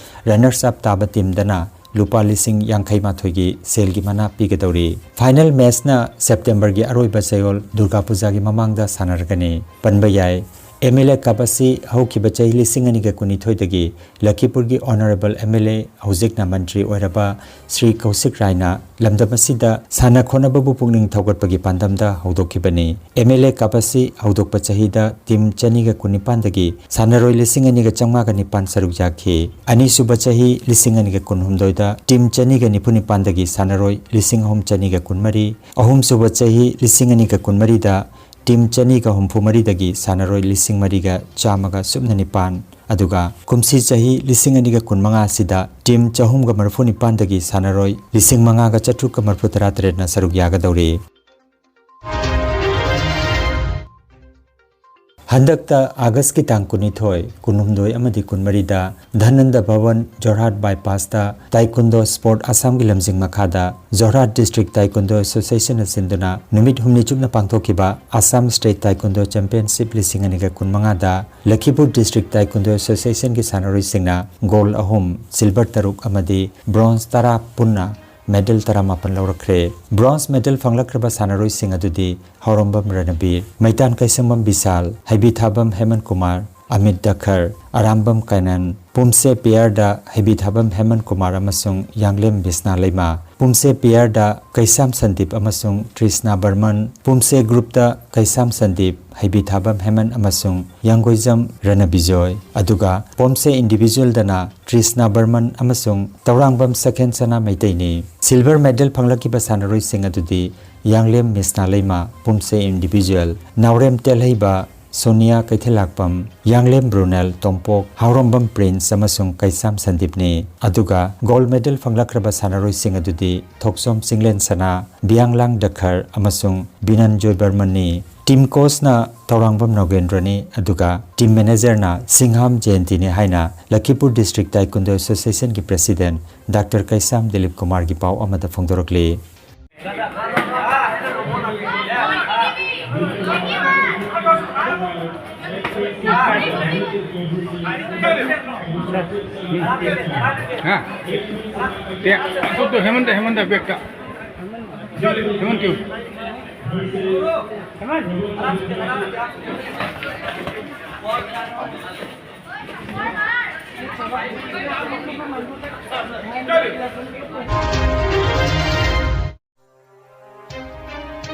ꯔꯟꯅꯔꯁ ꯑꯞ ꯇꯥꯕ ꯇꯤꯝꯗꯅ ꯂꯨꯄꯥ ꯂꯤꯁꯤꯡ ꯌꯥꯡꯈꯩ ꯃꯥꯊꯣꯏꯒꯤ ꯁꯦꯜꯒꯤ ꯃꯅꯥ ꯄꯤꯒꯗꯧꯔꯤ꯫ ꯐꯥꯏꯅꯦꯜ ꯃꯦꯆꯅ ꯁꯦꯞꯇꯦꯝꯕꯔꯒꯤ ꯑꯔꯣꯏꯕ ꯆꯌꯣꯜ ꯗꯨꯔꯒꯥ ꯄꯨꯖꯥꯒꯤ ꯃꯃꯥꯡꯗ ꯁꯥꯟꯅꯔꯒꯅꯤ꯫ ꯄꯟꯕ ꯌꯥꯏ, ꯑꯦꯝ ꯑꯦꯜ ꯑꯦ ꯀꯞ ꯑꯁꯤ ꯍꯧꯈꯤꯕ ꯆꯍꯤ ꯂꯤꯁꯤꯡ ꯑꯅꯤꯒ ꯀꯨꯟꯅꯤꯊꯣꯏꯗꯒꯤ ꯂꯈꯤꯄꯨꯔꯒꯤ ꯑꯣꯅꯔꯦꯕꯜ ꯑꯦꯝ ꯑꯦꯜ ꯑꯦ, ꯍꯧꯖꯤꯛꯅ ꯃꯟꯇ꯭ꯔꯤ ꯑꯣꯏꯔꯕ ꯁ꯭ꯔꯤ ꯀꯧꯁꯤꯛ ꯔꯥꯏꯅ ꯂꯝꯗꯝ ꯑꯁꯤꯗ ꯁꯥꯟꯅ ꯈꯣꯠꯅꯕꯕꯨ ꯄꯨꯛꯅꯤꯡ ꯊꯧꯒꯠꯄꯒꯤ ꯄꯥꯟꯗꯝꯗ ꯍꯧꯗꯣꯛꯈꯤꯕꯅꯤ꯫ ꯑꯦꯝ ꯑꯦꯜ ꯑꯦ ꯀꯞ ꯑꯁꯤ ꯍꯧꯗꯣꯛꯄ ꯆꯍꯤꯗ ꯇꯤꯝ ꯆꯅꯤꯒ ꯀꯨꯟꯅꯤꯄꯥꯟꯗꯒꯤ ꯁꯥꯟꯅꯔꯣꯏ ꯂꯤꯁꯤꯡ ꯑꯅꯤꯒ ꯆꯥꯝꯃꯉꯥꯒ ꯅꯤꯄꯥꯟ ꯁꯔꯨꯛ ꯌꯥꯈꯤ꯫ ꯑꯅꯤꯁꯨꯕ ꯆꯍꯤ ꯂꯤꯁꯤꯡ ꯑꯅꯤꯒ ꯀꯨꯟꯍꯨꯝꯗꯣꯏꯗ ꯇꯤꯝ ꯆꯅꯤꯒ ꯅꯤꯐꯨ ꯅꯤꯄꯥꯟꯗꯒꯤ ꯁꯥꯟꯅꯔꯣꯏ ꯂꯤꯁꯤꯡ ꯑꯍꯨꯝ ꯆꯅꯤꯒ ꯀꯨꯟꯃꯔꯤ, ꯑꯍꯨꯝꯁꯨꯕ ꯆꯍꯤ ꯂꯤꯁꯤꯡ ꯑꯅꯤꯒ ꯀꯨꯟꯃꯔꯤꯗ ꯇꯤꯝ ꯆꯅꯤꯒ ꯍꯨꯝꯐꯨ ꯃꯔꯤꯗꯒꯤ ꯁꯥꯟꯅꯔꯣꯏ ꯂꯤꯁꯤꯡ ꯃꯔꯤꯒ ꯆꯥꯝꯃꯒ ꯁꯨꯞꯅ ꯅꯤꯄꯥꯟ, ꯑꯗꯨꯒ ꯀꯨꯝꯁꯤ ꯆꯍꯤ ꯂꯤꯁꯤꯡ ꯑꯅꯤꯒ ꯀꯨꯟꯃꯉꯥ ꯑꯁꯤꯗ ꯇꯤꯝ ꯆꯍꯨꯝꯒ ꯃꯔꯤꯐꯨ ꯅꯤꯄꯥꯟꯗꯒꯤ ꯁꯥꯟꯅꯔꯣꯏ ꯂꯤꯁꯤꯡ ꯃꯉꯥꯒ ꯆꯥꯇ꯭ꯔꯨꯛꯀ ꯃꯔꯤꯐꯨ ꯇꯔꯥ ꯇꯔꯦꯠꯅ ꯁꯔꯨꯛ ꯌꯥꯒꯗꯧꯔꯤ꯫ ꯍꯟꯗꯛꯇ ꯑꯥꯒꯁꯀꯤ ꯇꯥꯡ ꯀꯨꯟꯅꯤꯊꯣꯏ, ꯀꯨꯟꯍꯨꯝꯗꯣꯏ ꯑꯃꯗꯤ ꯀꯨꯟꯃꯔꯤꯗ ꯙꯅꯟꯗ ꯚꯋꯟ, ꯖꯣꯔꯍꯥꯠ ꯕꯥꯏꯄꯥꯁꯇ ꯇꯥꯏꯀꯨꯟꯗꯣ ꯁ꯭ꯄꯣꯔꯠ ꯑꯁꯥꯝꯒꯤ ꯂꯝꯖꯤꯡ ꯃꯈꯥꯗ ꯖꯣꯔꯍꯥꯠ ꯗꯤꯁꯇ꯭ꯔꯤꯛ ꯇꯥꯏꯀꯨꯟꯗꯣ ꯑꯦꯁꯣꯁꯤꯌꯦꯁꯟꯅ ꯁꯤꯟꯗꯨꯅ ꯅꯨꯃꯤꯠ ꯍꯨꯝꯅꯤ ꯆꯨꯞꯅ ꯄꯥꯡꯊꯣꯛꯈꯤꯕ ꯑꯁꯥꯝ ꯁ꯭ꯇꯦꯠ ꯇꯥꯏꯀꯨꯟꯗꯣ ꯆꯦꯝꯄꯤꯌꯟꯁꯤꯞ ꯂꯤꯁꯤꯡ ꯑꯅꯤꯒ ꯀꯨꯟꯃꯉꯥꯗ ꯂꯈꯤꯄꯨꯔ ꯗꯤꯁꯇ꯭ꯔꯤꯛ ꯇꯥꯏꯀꯨꯟꯗꯣ ꯑꯦꯁꯣꯁꯤꯌꯦꯁꯟꯒꯤ ꯁꯥꯟꯅꯔꯣꯏꯁꯤꯡꯅ ꯒꯣꯜ ꯑꯍꯨꯝ, ꯁꯤꯜꯚꯔ ꯇꯔꯨꯛ ꯑꯃꯗꯤ ꯕ꯭ꯔꯣꯟꯖ ꯇꯔꯥ ꯄꯨꯟꯅ ꯃꯦꯗꯜ ꯇꯔꯥꯃꯥꯄꯟ ꯂꯧꯔꯛꯈ꯭ꯔꯦ꯫ ꯕ꯭ꯔꯣꯟꯖ ꯃꯦꯗꯜ ꯐꯪꯂꯛꯈ꯭ꯔꯕ ꯁꯥꯟꯅꯔꯣꯏꯁꯤꯡ ꯑꯗꯨꯗꯤ ꯍꯥꯎꯔꯝꯕꯝ ꯔꯅꯕꯤꯔ, ꯃꯩꯇꯥꯟ ꯀꯩꯁꯝꯕꯝ ꯕꯤꯁꯥꯜ, ꯍꯩꯕꯤꯊꯥꯕꯝ ꯍꯦꯃꯟ ꯀꯨꯃꯥꯔ, ꯑꯃꯤꯠ ꯗꯈꯔ, ꯑꯔꯥꯝꯕꯝ ꯀꯥꯏꯅꯟ, ꯄꯨꯝꯁꯦ ꯄꯤꯌꯔꯗ ꯍꯩꯕꯤꯊꯥꯕꯝ ꯍꯦꯃꯟ ꯀꯨꯃꯥꯔ ꯑꯃꯁꯨꯡ ꯌꯥꯡꯂꯦꯝ ꯕꯤꯁꯅꯥ ꯂꯩꯃ꯫ ꯄꯨꯝꯁꯦ ꯄꯤꯌꯔꯗ ꯀꯩꯁꯥꯝ ꯁꯟꯗꯤꯞ ꯑꯃꯁꯨꯡ ꯇ꯭ꯔꯤꯁꯅꯥ ꯕꯔꯃꯟ, ꯄꯨꯝꯁꯦ ꯒ꯭ꯔꯨꯞꯇ ꯀꯩꯁꯥꯝ ꯁꯟꯗꯤꯞ, ꯍꯩꯕꯤꯊꯥꯕꯝ ꯍꯦꯃꯟ ꯑꯃꯁꯨꯡ ꯌꯥꯡꯒꯣꯏꯖꯝ ꯔꯅꯕꯤꯖꯣꯏ, ꯑꯗꯨꯒ ꯄꯣꯝꯁꯦ ꯏꯟꯗꯤꯚꯤꯖꯨꯋꯦꯜꯗꯅ ꯇ꯭ꯔꯤꯁꯅꯥ ꯕꯔꯃꯟ ꯑꯃꯁꯨꯡ ꯇꯧꯔꯥꯡꯕꯝ ꯁꯈꯦꯟ ꯁꯅꯥ ꯃꯩꯇꯩꯅꯤ꯫ ꯁꯤꯜꯚꯔ ꯃꯦꯗꯜ ꯐꯪꯂꯛꯈꯤꯕ ꯁꯥꯟꯅꯔꯣꯏꯁꯤꯡ ꯑꯗꯨꯗꯤ ꯌꯥꯡꯂꯦꯝ ꯃꯤꯁꯅꯥ ꯂꯩꯃ, ꯄꯨꯝꯁꯦ ꯏꯟꯗꯤꯚꯤꯖꯨꯋꯦꯜ, ꯅꯥꯎꯔꯦꯝ ꯇꯦꯜꯍꯩꯕ, ꯁꯣꯅꯤꯌꯥ ꯀꯩꯊꯦꯜꯂꯥꯛꯄꯝ, ꯌꯥꯡꯂꯦꯝ ꯕ꯭ꯔꯨꯅꯦꯜ ꯇꯣꯝꯄꯣꯛ, ꯍꯥꯎꯔꯣꯝꯕꯝ ꯄ꯭ꯔꯤꯟꯁ ꯑꯃꯁꯨꯡ ꯀꯩꯁꯥꯝ ꯁꯟꯗꯤꯞꯅꯤ꯫ ꯑꯗꯨꯒ ꯒꯣꯜꯗ ꯃꯦꯗꯜ ꯐꯪꯂꯛꯈ꯭ꯔꯕ ꯁꯥꯟꯅꯔꯣꯏꯁꯤꯡ ꯑꯗꯨꯗꯤ ꯊꯣꯛꯆꯣꯝ ꯆꯤꯡꯂꯦꯟ ꯁꯅꯥ, ꯕꯤꯌꯥꯡꯂꯥꯡ ꯗꯈꯔ ꯑꯃꯁꯨꯡ ꯕꯤꯅꯟꯖꯣꯏ ꯕꯔꯃꯟꯅꯤ꯫ ꯇꯤꯝ ꯀꯣꯆꯅ ꯊꯧꯔꯥꯡꯕꯝ ꯅꯣꯒꯦꯟꯗ꯭ꯔꯅꯤ, ꯑꯗꯨꯒ ꯇꯤꯝ ꯃꯦꯅꯦꯖꯔꯅ ꯁꯤꯡꯍꯥꯝ ꯖꯌꯟꯇꯤꯅꯤ ꯍꯥꯏꯅ ꯂꯈꯤꯄꯨꯔ ꯗꯤꯁꯇ꯭ꯔꯤꯛ ꯇꯥꯏꯀꯨꯟꯗꯣ ꯑꯦꯁꯣꯁꯤꯌꯦꯁꯟꯒꯤ ꯄ꯭ꯔꯦꯁꯤꯗꯦꯟꯠ ꯗꯥꯛꯇꯔ ꯀꯩꯁꯥꯝ ꯗꯤꯂꯤꯞ ꯀꯨꯃꯥꯔꯒꯤ ꯄꯥꯎ ꯑꯃꯗ ꯐꯣꯡꯗꯣꯔꯛꯂꯤ꯫ ꯍꯥ? ꯑꯇꯣꯞꯄ ꯍꯦꯃꯟꯇ, ꯍꯦꯃꯟꯇ ꯕꯦꯛꯇ꯫ ꯍꯦꯃꯟꯇ꯫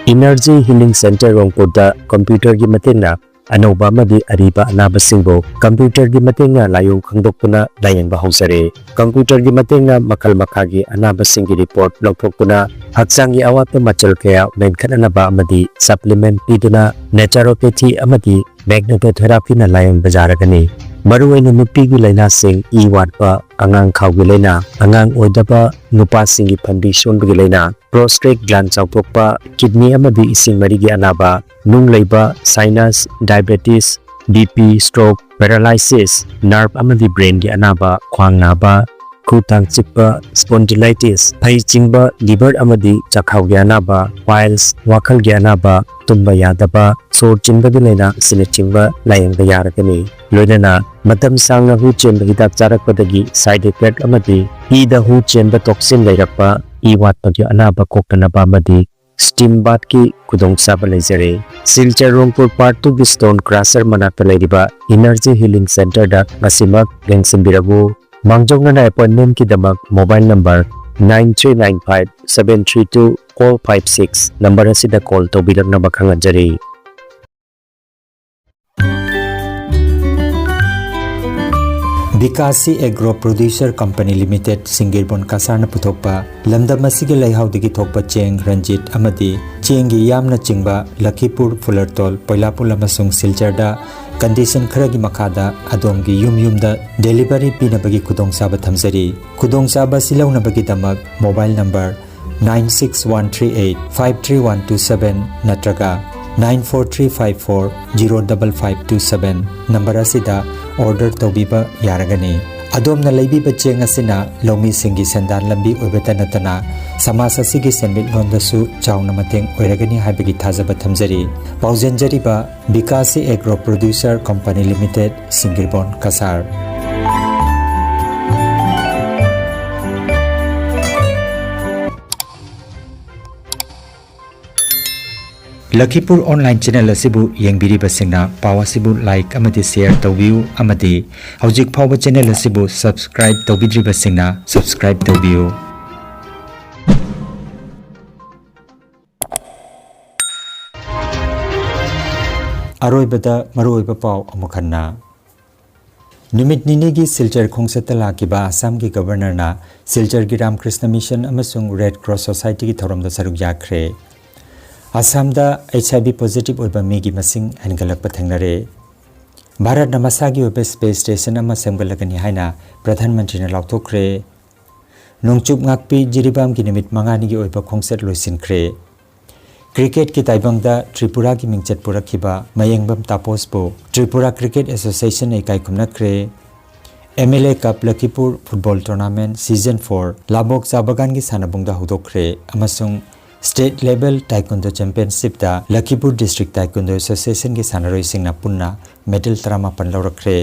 Energy Healing Center ꯔꯣꯡꯄꯨꯔꯗ ꯀꯝꯄ꯭ꯌꯨꯇꯔꯒꯤ ꯃꯇꯦꯡꯅ ꯑꯅꯧꯕ ꯑꯃꯗꯤ ꯑꯔꯤꯕ ꯑꯅꯥꯕꯁꯤꯡꯕꯨ ꯀꯝꯄ꯭ꯌꯨꯇꯔꯒꯤ ꯃꯇꯦꯡꯅ ꯂꯥꯏꯑꯣꯡ ꯈꯪꯗꯣꯛꯇꯨꯅ ꯂꯥꯌꯦꯡꯕ ꯍꯧꯖꯔꯦ꯫ ꯀꯝꯄ꯭ꯌꯨꯇꯔꯒꯤ ꯃꯇꯦꯡꯅ ꯃꯈꯜ ꯃꯈꯥꯒꯤ ꯑꯅꯥꯕꯁꯤꯡꯒꯤ ꯔꯤꯄꯣꯔꯠ ꯂꯧꯊꯣꯛꯇꯨꯅ ꯍꯛꯆꯥꯡꯒꯤ ꯑꯋꯥꯠꯄ ꯃꯆꯜ ꯀꯌꯥ ꯃꯦꯟꯈꯠꯅꯅꯕ ꯑꯃꯗꯤ ꯁꯄ꯭ꯂꯤꯃꯦꯟꯠ ꯄꯤꯗꯨꯅ ꯅꯦꯆꯔꯣꯄꯦꯊꯤ ꯑꯃꯗꯤ ꯃꯦꯒꯅꯦꯇꯣꯊꯦꯔꯥꯄꯤꯅ ꯂꯥꯌꯦꯡꯕ ꯌꯥꯔꯒꯅꯤ꯫ ꯃꯔꯨꯑꯣꯏꯅ ꯅꯨꯄꯤꯒꯤ ꯂꯥꯏꯅꯥꯁꯤꯡ, ꯏ ꯋꯥꯠꯄ, ꯑꯉꯥꯡ ꯈꯥꯎꯒꯤ ꯂꯥꯏꯅꯥ, ꯑꯉꯥꯡ ꯑꯣꯏꯗꯕ, ꯅꯨꯄꯥꯁꯤꯡꯒꯤ ꯐꯟꯕꯤ ꯁꯣꯟꯕꯒꯤ ꯂꯥꯏꯅꯥ, ꯄ꯭ꯔꯣꯁꯇꯦꯠ ꯒ꯭ꯂꯥꯟ ꯆꯥꯎꯊꯣꯛꯄ, ꯀꯤꯗꯅꯤ ꯑꯃꯗꯤ ꯏꯁꯤꯡ ꯃꯔꯤꯒꯤ ꯑꯅꯥꯕ, ꯅꯨꯡ ꯂꯩꯕ, sinus, diabetes, B P, stroke, paralysis, nerve ꯑꯃꯗꯤ ꯕ꯭ꯔꯦꯟꯒꯤ ꯑꯅꯥꯕ, ꯈ꯭ꯋꯥꯡ ꯅꯥꯕ, ꯈꯨ ꯇꯥꯡ ꯆꯤꯛꯄ, ꯁ꯭ꯄꯣꯟꯗꯤꯂꯥꯏꯇꯤꯁ, ꯐꯩ ꯆꯤꯡꯕ, ꯂꯤꯚꯔ ꯑꯃꯗꯤ ꯆꯥꯛꯈꯥꯎꯒꯤ ꯑꯅꯥꯕ, ꯄꯥꯏꯜꯁ, ꯋꯥꯈꯜꯒꯤ ꯑꯅꯥꯕ, ꯇꯨꯝꯕ ꯌꯥꯗꯕ, ꯁꯣꯔ ꯆꯤꯟꯕꯒꯤ ꯂꯥꯏꯅꯥ ꯑꯁꯤꯅꯆꯤꯡꯕ ꯂꯥꯌꯦꯡꯕ ꯌꯥꯔꯒꯅꯤ꯫ ꯂꯣꯏꯅꯅ ꯃꯇꯝ ꯁꯥꯡꯅ ꯍꯨ ꯆꯦꯟꯕ ꯍꯤꯗꯥꯛ ꯆꯥꯔꯛꯄꯗꯒꯤ ꯁꯥꯏꯗ ꯏꯐꯦꯛ ꯑꯃꯗꯤ ꯏꯗ ꯍꯨ ꯆꯦꯟꯕ ꯇꯣꯛꯁꯤꯟ ꯂꯩꯔꯛꯄ, ꯏ ꯋꯥꯠꯄꯒꯤ ꯑꯅꯥꯕ ꯀꯣꯛꯅꯅꯕ ꯑꯃꯗꯤ ꯁ꯭ꯇꯤꯝ ꯕꯥꯊꯀꯤ ꯈꯨꯗꯣꯡꯆꯥꯕ ꯂꯩꯖꯔꯦ꯫ ꯁꯤꯜꯆꯔ ꯔꯣꯡꯄꯨꯔ ꯄꯥꯔꯠ ꯇꯨꯒꯤ ꯁ꯭ꯇꯣꯟ ꯀ꯭ꯔꯁꯔ ꯃꯅꯥꯛꯇ ꯂꯩꯔꯤꯕ ꯏꯅꯔꯖꯤ ꯍꯤꯂꯤꯡ ꯁꯦꯟꯇꯔꯗ ꯉꯁꯤꯃꯛ ꯂꯦꯡꯁꯤꯟꯕꯤꯔꯛꯎ꯫ ꯃꯥꯡꯖꯧꯅꯅ ꯑꯦꯄꯣꯏꯟꯃꯦꯟꯠꯀꯤꯗꯃꯛ mobile number nine three nine five seven three two four five six number ꯑꯁꯤꯗ call ꯇꯧꯕꯤꯔꯛꯅꯕ ꯈꯪꯍꯟꯖꯔꯤ꯫ ꯕꯤꯀꯥꯁꯤ ꯑꯦꯒ꯭ꯔꯣ ꯄ꯭ꯔꯣꯗ꯭ꯌꯨꯁꯔ ꯀꯝꯄꯅꯤ ꯂꯤꯃꯤꯇꯦꯗ, ꯁꯤꯡꯒꯤꯔꯕꯣꯟ ꯀꯁꯥꯔꯅ ꯄꯨꯊꯣꯛꯄ ꯂꯝꯗꯝ ꯑꯁꯤꯒꯤ ꯂꯩꯍꯥꯎꯗꯒꯤ ꯊꯣꯛꯄ ꯆꯦꯡ ꯔꯟꯖꯤꯠ ꯑꯃꯗꯤ ꯆꯦꯡꯒꯤ ꯌꯥꯝꯅ ꯆꯤꯡꯕ ꯂꯈꯤꯄꯨꯔ, ꯐꯨꯂꯔꯇꯣꯜ, ꯄꯣꯏꯂꯥꯄꯨꯜ ꯑꯃꯁꯨꯡ ꯁꯤꯜꯆꯔꯗ ꯀꯟꯗꯤꯁꯟ ꯈꯔꯒꯤ ꯃꯈꯥꯗ ꯑꯗꯣꯝꯒꯤ ꯌꯨꯝ ꯌꯨꯝꯗ ꯗꯦꯂꯤꯚꯔꯤ ꯄꯤꯅꯕꯒꯤ ꯈꯨꯗꯣꯡꯆꯥꯕ ꯊꯝꯖꯔꯤ꯫ ꯈꯨꯗꯣꯡꯆꯥꯕ ꯑꯁꯤ ꯂꯧꯅꯕꯒꯤꯗꯃꯛ mobile number nine six one three eight five three one two seven ꯅꯠꯇ꯭ꯔꯒ nine four three five four zero double five two seven number ꯑꯁꯤꯗ ꯑꯣꯔꯗꯔ ꯇꯧꯕꯤꯕ ꯌꯥꯔꯒꯅꯤ꯫ ꯑꯗꯣꯝꯅ ꯂꯩꯕꯤꯕ ꯆꯦꯡ ꯑꯁꯤꯅ ꯂꯧꯃꯤꯁꯤꯡꯒꯤ ꯁꯦꯟꯗꯥꯟ ꯂꯝꯕꯤ ꯑꯣꯏꯕꯇ ꯅꯠꯇꯅ ꯁꯃꯥꯖ ꯑꯁꯤꯒꯤ ꯁꯦꯟꯃꯤꯠꯂꯣꯟꯗꯁꯨ ꯆꯥꯎꯅ ꯃꯇꯦꯡ ꯑꯣꯏꯔꯒꯅꯤ ꯍꯥꯏꯕꯒꯤ ꯊꯥꯖꯕ ꯊꯝꯖꯔꯤ꯫ ꯄꯥꯎꯖꯦꯟꯖꯔꯤꯕ Bikashi agro producer company limited, Singerbon Cachar. Lakhipur online channel ꯑꯁꯤꯕꯨ ꯌꯦꯡꯕꯤꯔꯤꯕꯁꯤꯡꯅ ꯄꯥꯎ ꯑꯁꯤꯕꯨ ꯂꯥꯏꯛ ꯑꯃꯗꯤ ꯁꯦꯌꯔ ꯇꯧꯕꯤꯌꯨ ꯑꯃꯗꯤ ꯍꯧꯖꯤꯛ ꯐꯥꯎꯕ ꯆꯦꯅꯦꯜ ꯑꯁꯤꯕꯨ ꯁꯕꯁꯀ꯭ꯔꯥꯏꯕ ꯇꯧꯕꯤꯗ꯭ꯔꯤꯕꯁꯤꯡꯅ ꯁꯕꯁꯀ꯭ꯔꯥꯏꯕ ꯇꯧꯕꯤꯌꯨ꯫ ꯑꯔꯣꯏꯕꯗ ꯃꯔꯨꯑꯣꯏꯕ ꯄꯥꯎ ꯑꯃꯨꯛ ꯍꯟꯅ꯫ ꯅꯨꯃꯤꯠ ꯅꯤꯅꯤꯒꯤ ꯁꯤꯜꯆꯔ ꯈꯣꯡꯆꯠꯇ ꯂꯥꯛꯈꯤꯕ ꯑꯁꯥꯝꯒꯤ ꯒꯕꯔꯅꯔꯅ ꯁꯤꯜꯆꯔꯒꯤ ꯔꯥꯝꯀ꯭ꯔꯤꯁꯅ ꯃꯤꯁꯟ ꯑꯃꯁꯨꯡ ꯔꯦꯗ ꯀ꯭ꯔꯣꯁ ꯁꯣꯁꯥꯏꯇꯤꯒꯤ ꯊꯧꯔꯝꯗ ꯁꯔꯨꯛ ꯌꯥꯈ꯭ꯔꯦ꯫ ꯑꯁꯥꯝꯗ ꯑꯩꯆ ꯑꯥꯏ ꯚꯤ ꯄꯣꯖꯤꯇꯤꯚ ꯑꯣꯏꯕ ꯃꯤꯒꯤ ꯃꯁꯤꯡ ꯍꯦꯟꯒꯠꯂꯛꯄ ꯊꯦꯡꯅꯔꯦ꯫ ꯚꯥꯔꯠꯅ ꯃꯁꯥꯒꯤ ꯑꯣꯏꯕ ꯁ꯭ꯄꯦꯁ ꯁ꯭ꯇꯦꯁꯟ ꯑꯃ ꯁꯦꯝꯒꯠꯂꯒꯅꯤ ꯍꯥꯏꯅ ꯄ꯭ꯔꯙꯥꯟ ꯃꯟꯇ꯭ꯔꯤꯅ ꯂꯥꯎꯊꯣꯛꯈ꯭ꯔꯦ꯫ ꯅꯣꯡꯆꯨꯞ ꯉꯥꯛꯄꯤ ꯖꯤꯔꯤꯕꯥꯝꯒꯤ ꯅꯨꯃꯤꯠ ꯃꯉꯥꯅꯤꯒꯤ ꯑꯣꯏꯕ ꯈꯣꯡꯆꯠ ꯂꯣꯏꯁꯤꯟꯈ꯭ꯔꯦ꯫ ꯀ꯭ꯔꯤꯀꯦꯠꯀꯤ ꯇꯥꯏꯕꯪꯗ ꯇ꯭ꯔꯤꯄꯨꯔꯥꯒꯤ ꯃꯤꯡꯆꯠ ꯄꯨꯔꯛꯈꯤꯕ ꯃꯌꯦꯡꯕꯝ ꯇꯥꯄꯣꯁꯄꯨ ꯇ꯭ꯔꯤꯄꯨꯔꯥ ꯀ꯭ꯔꯤꯀꯦꯠ ꯑꯦꯁꯣꯁꯤꯌꯦꯁꯟꯅ ꯏꯀꯥꯏ ꯈꯨꯝꯅꯈ꯭ꯔꯦ꯫ M L A cup Lakhipur football tournament season four Labak ꯆꯥꯕꯒꯥꯟꯒꯤ ꯁꯥꯟꯅꯕꯨꯡꯗ ꯍꯧꯗꯣꯛꯈ꯭ꯔꯦ ꯑꯃꯁꯨꯡ ꯁ꯭ꯇꯦꯠ ꯂꯦꯚꯦꯜ ꯇꯥꯏꯀꯨꯟꯗꯣ ꯆꯦꯝꯄꯤꯌꯟꯁꯤꯞꯇ ꯂꯈꯤꯄꯨꯔ ꯗꯤꯁꯇ꯭ꯔꯤꯛ ꯇꯥꯏꯀꯨꯟꯗꯣ ꯑꯦꯁꯣꯁꯤꯌꯦꯁꯟꯒꯤ ꯁꯥꯟꯅꯔꯣꯏꯁꯤꯡꯅ ꯄꯨꯟꯅ ꯃꯦꯗꯜ ꯇꯔꯥꯃꯥꯄꯟ ꯂꯧꯔꯛꯈ꯭ꯔꯦ꯫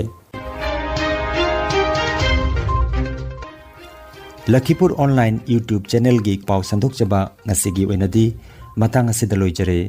ꯂꯈꯤꯄꯨꯔ ꯑꯣꯟꯂꯥꯏꯟ YouTube ꯆꯦꯅꯦꯜꯒꯤ ꯄꯥꯎ ꯁꯟꯗꯣꯛꯆꯕ ꯉꯁꯤꯒꯤ ꯑꯣꯏꯅꯗꯤ ꯃꯇꯥꯡ ꯑꯁꯤꯗ ꯂꯣꯏꯖꯔꯦ꯫